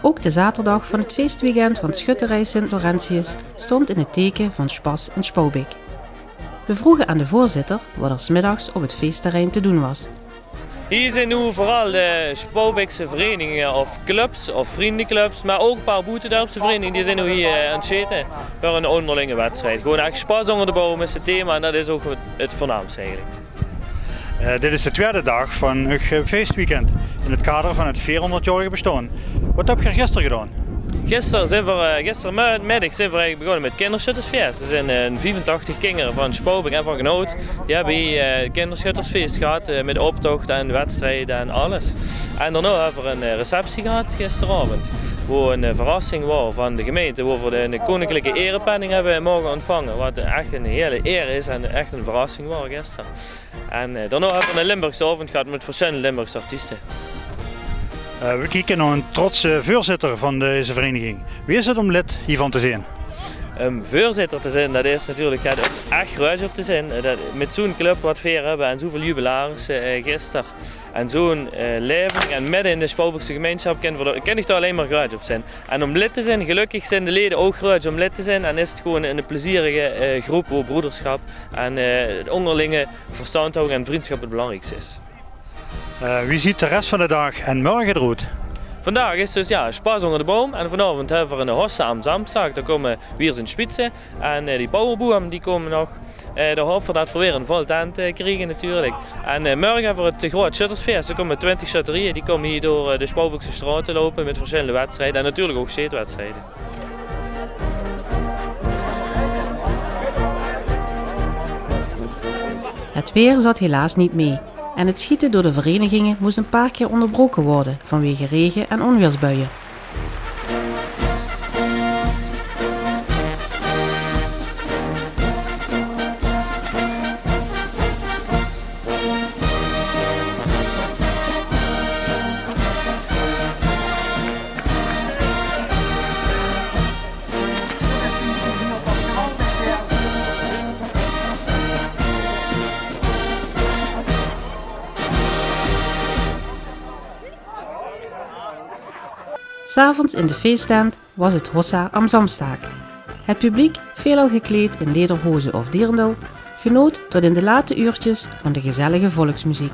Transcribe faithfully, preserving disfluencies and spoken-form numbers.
Ook de zaterdag van het feestweekend van schutterij Sint Laurentius stond in het teken van spas in Spaubeek. We vroegen aan de voorzitter wat er 's middags op het feestterrein te doen was. Hie zeen noe veural de Spaubeekse vereniginge of clubs of vrundeclubs, mer ouch e paar boetedelpse vereniginge, die zeen noe hie, eh, aan 't sjete veur 'n óngerlinge wedstrijd. Gewoen ech spas ónger de boum is 't thema en dat is ouch 't, 't veurnaamste eigelik. Eh, dit is de twiede daag van eur, eh, feestweekend in 't kader van 't veerhóngerdjaorige bestaon. Wat höb geer gister gedaon? Gister zeen v'r, eh, gistermiddig zeen v'r eigelik begós mit kindersjuttersfees. D'r zeen, eh, viefentachtig kinger van Spaubeek en van Genhout. Die höbbe hie, eh, kindersjuttersfees gehad, eh, mit optoch en wedstrijde en alles. En daonao höbbe v'r 'n, eh, receptie gehad gisteraovend, wo 'n, eh, verrassing waor van de gemeinte, wo v'r de, de koninklijke erepenning höbbe moge ontvange, wat ech 'n hele eer is en ech 'n verrassing waor gister. En, eh, daonao höbbe v'r 'ne Limburgse aovend gehad mit versjillende Limburgse artieste. Eh, we kieke nao 'ne trotse veurzitter van deze vereniging. Wie is 't óm lid hievan te zeen? Óm veurzitter te zeen, dat is natuurlik, jao, ech gruuets óm te zeen. Eh, dat, mit zoe'n club wat veer höbbe en zoeväöl jubilarissen, eh, gister. En zoe'n, eh, laeving en midde in de Spaubeekse gemeinsjap kin v'r dao, kin ich dao allein mer gruuets óm zeen. En óm lid te zeen, gelökkig zeen de lede ouch gruuets óm lid te zeen. En is 't gewoen 'n plezierige, eh, groep wo broederschap en, eh, 't óngerlinge verstandhouding en vrundsjap 't belangriekste is. Eh, wie zuut de res van de daag en mörge d'roet? Vandaag is dus, jao, spas ónger de boum. En vanaovend höbbe v'r 'n Hossa am Samstag. Dao kómme Wiers en Spitze. En, eh, die Powerboom, die kómme nog. Eh, dao haope v'r dat v'r weer 'n vol tent, eh, kriege natuurlik. En, eh, mörge höbbe v'r 't groot sjöttersfees. Dao kómme twintig sjötterieje, die kómme hie door, eh, de Spaubeekse straote loupe mit versjillende wedstrijde. En natuurlik ouch sjeetwedstrijde. Het weer zat helaas niet mee en het schieten door de verenigingen moest een paar keer onderbroken worden vanwege regen- en onweersbuien. S'avonds in de feesttent was het Hossa am Samstag. Het publiek, veelal gekleed in lederhozen of dirndl, genoot tot in de late uurtjes van de gezellige volksmuziek.